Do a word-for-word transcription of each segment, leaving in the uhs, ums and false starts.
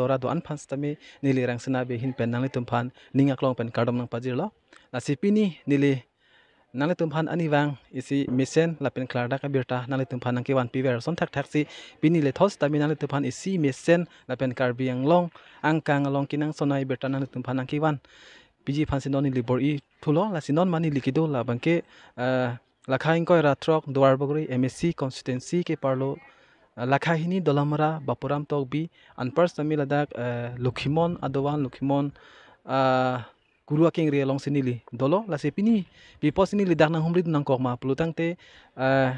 ora do-an aphan sitame neli Rangsina Bey ahin pen nanglitum aphan ning aklong pen kardom nangpajirlo. Lasi pini neli nanglitum aphan arnivang isi mesen lapen klardak abirta nanglitum aphan nangkevan piver ason thakthaksi pini lethos tame nanglitum aphan isi mesen lapen Karbi Anglong angkang along kenangsotnei abirta nanglitum aphan nangkevan piji aphansi non neli bor-i thulo. Lasi non mane neli kedo labangke, eh, Lakha ingkoi ra throk Duarbagori M A C constituency keparlo, eh, Lakha hini Dolamara Bapuram Tokbi, anpar sitame ladak, eh, Lokhimon adovan, Lokhimon, ah, kuru akengri alongsi neli dolo. Lasi pini pi apotsi neli dak nanghumri nangkok ma pulotangte, eh,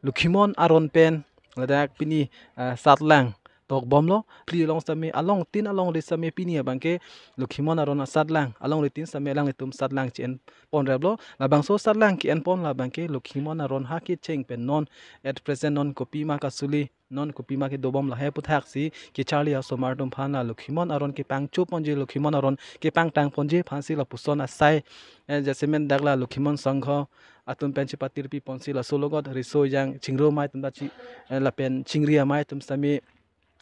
Lokhimon aron pen ladak pini, eh, satlang tokbomlo. Phli along sitame, along tin alongri sitame pini abangke Lokhimon aron asatlang, alongri tin sitame alanglitum satlang che-en ponreplo. Labangso satlang ke-en pon labangke Lokhimon aron ha kecheng pen non at present non kopima kasuli, non kopima kedobom lahai aputhaksi kecharli asomar atum aphan la Lokhimon aron kepangcho ponji, Lokhimon aron kepangtang ponji aphansi lapuson asai, eh, jasemet dak la Lokhimon Sangho atum pen chepatirpi ponsi laso logot riso ejang chingrum amei atum ta chi, eh, lapen chingri amei atum sitame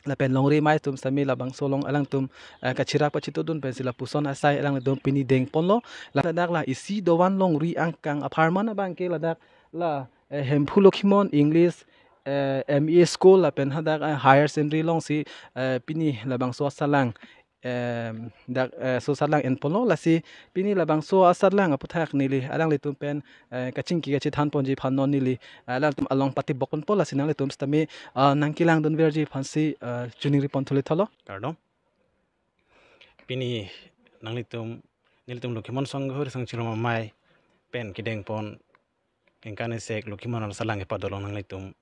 lapen longri amei atum sitame labangso along alangtum, eh, kachirak pachitudun pensi lapuson asai alangtum pini dengponlo. Ladak la isi dovan longri angkang apharman abangke ladak la, eh, Hemphu Lokhimon English, eh, M E school lapen hadak, eh, higher secondary alongsi, eh, pini labangso asatlang, em, dak, eh, so satlang enponlo. Lasi pini labangso asatlang aputhak neli alanglitum pen, eh, kachingki kachethan ponji aphan non neli, eh, alangtum along patibok ponpo. Lasi nanglitum sitame, ah, nangkelangdunverji aphansi, ah, choningri pon thule tholo. Kardom. Pini nanglitum, nelitum Lokhimon Sangho Risang Chingrum Amei pen kedengpon ningkan isi Lokhimon aron asatlang kepado along nanglitum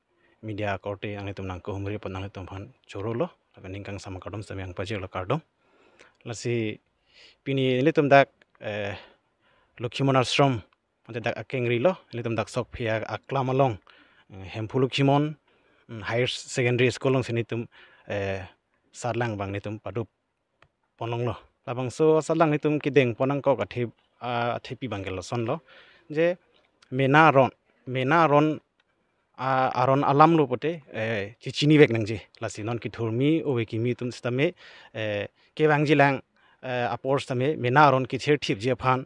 media akorte nanglitum nangkehumri apot nanglitum aphan chorolo, lapen ning kangsam akardom sitame nangpajirlo, kardom. Lasi pini nelitum dak, eh, Lokhimon Ashram, mate dak akengrilo, nelitum dak Sokphe aklam along, eh, Hemphu Lokhimon, mm, Higher Secondary School alongsi nelitum, eh, satlang abang nelitum pado ponlonglo. Labangso asatlang nelitum kedengpon nangkok athe, ah, athepi abangke lasonlo. Je mena aron, mena aron, ah, aron alamlo pote, eh, chechinivek nangji. Lasi non kethurmi ove kimi atum sitame, eh, kevangjilang, eh, apor sitame mena aron kethirthipji aphan,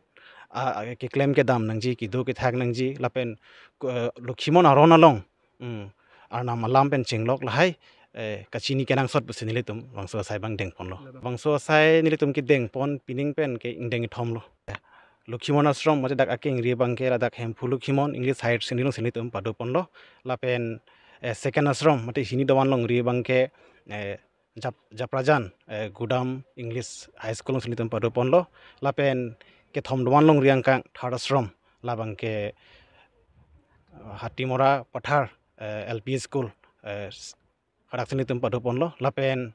ah, ah, keklem kedam nangji, kedo kethak nangji, lapen, eh, Lokhimon aron along, mm, arnam alam pen chenglok lahai, eh, kachini kenangsot pusi nelitum labangso asai abang dengponlo. Labang- Labangso asai nelitum kedengpon pining pen ke ingdeng kethomlo. Lokhimon Ashram mate dak akengri abangke ladak Hemphu Lokhimon English Higher Secondary alongsi nelitum padoponlo. Lapen, eh, second ashram mate hini dovan longri abangke, eh, Jap-, Japrajan, eh, Gudam English High School alongsi nelitum padoponlo. Lapen kethom dovan longri angkang third ashram labangke, eh, Hatimora Pathar, eh, L P School, eh, s-, hadaksi nelitum padoponlo. Lapen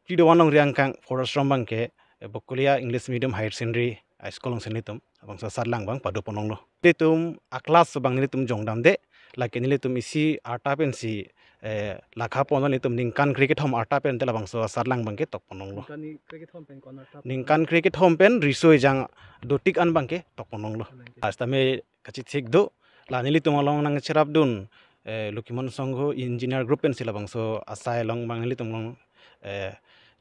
phli dovan longri angkang fourth ashram abangke, eh, Bokolia English Medium Higher Secondary High School alongsi nelitum labangso asatlang abang padoponlonglo. Nelitum a-class abang nelitum jongdamde, lake nelitum isi arta pensi, eh, lakha ponlo, nelitum ningkan krekethom arta pen te labangso asatlang abangke tokponlonglo. Ningkan ni krekethom pen ko-an arta? Ningkan krekethom pen riso ejang dotik an abangke tokponlonglo. Abangke. Lasi tame kachithik do, la nelitum along nangcherapdun, eh, Lokhimon Sangho Engineer Group pensi labangso asai along abang nelitum along, eh,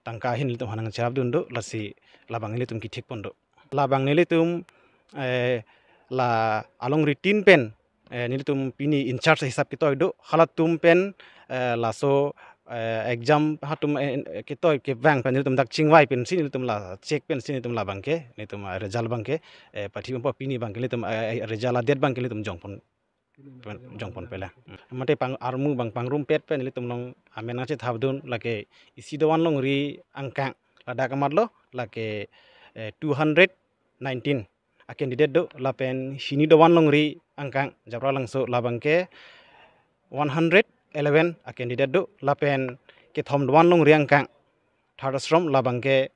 tangka ahin nelitum aphan nangcherapdun do, lasi labang nelitum kethik pon do. Labang nelitum, eh, la alongri tin pen, eh, nelitum pini in charge hisap ketoi do, halatum pen, eh, laso, eh, exam atum, eh, ketoi kevang pen nelitum dak chingvai pensi nelitum la check pensi nelitum labangke, nelitum, eh, result abangke, eh, pathi umpo pini abangke nelitum, eh, eh, result a-date abangke nelitum jongpon pen, jongpon pela. Hmm. Mate pang armu abang pangrumpet pen nelitum along amen nangchethapdun, lake isi dovan longri angkang ladak amatlo, lake, eh, two hundred nineteen a-candidate do, lapen hini dovan longri angkang Japralangso labangke one hundred eleven a-candidate do, lapen kethom dovan longri angkang third ashram labangke,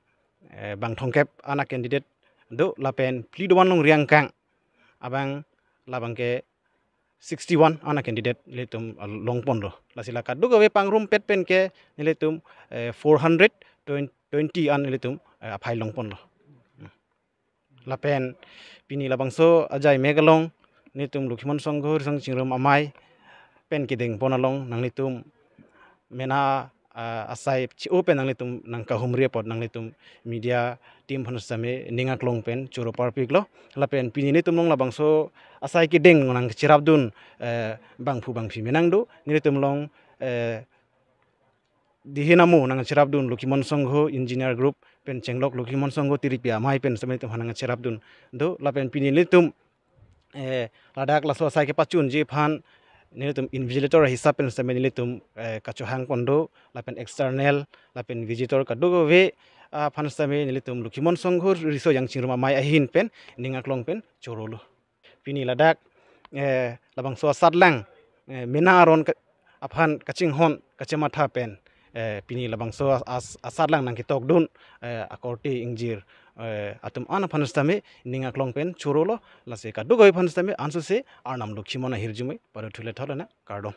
eh, bang thomkep an a-candidate do, lapen phli dovan longri angkang abang labangke sixty-one an a-candidate nelitum, eh, longponlo. Lasi la kadokave pangrumpet pen ke nelitum, eh, four hundred twenty an nelitum, eh, aphai longponlo. Hmm. Lapen pini labangso ajai mek along nelitum Lokhimon Sangho Risang Chingrum Amei pen kedengpon along nanglitum mena ah, asai chi-o pen nanglitum nangkahumri apot nanglitum media team aphan sitame ning aklong pen choro parpiklo. Lapen pini nelitum along labangso asai kedeng nangcherapdun, eh, bangphu bangphi menang do. Nelitum along, eh, dihin amo nangcherapdun Lokhimon Sangho Engineer Group pen chenglok Lokhimon Sangho Tiripi amei pen sitame nelitum aphan nangcherapdun do. Lapen pini nelitum, eh, ladak laso asai kepachunji aphan nelitum invigilator hisap pen sitame nelitum, eh, kachohang pon do, lapen external lapen visitor kadokave aphan sitame nelitum Lokhimon Sangho Riso Jangchingrum Amei ahin pen ning aklong pen chorolo. Pini ladak, eh, labangso asatlang, eh, mena aron ke-, aphan kachinghon kachematha pen, eh, pini labangso as-, as-, asatlang nangketokdun, eh, akorte ingjir, eh, atum an aphan sitame ning aklong pen chorolo. Lasi kadokave aphan sitame ansose Arnam Lokhimon ahirjume pado thule tholena, kardom.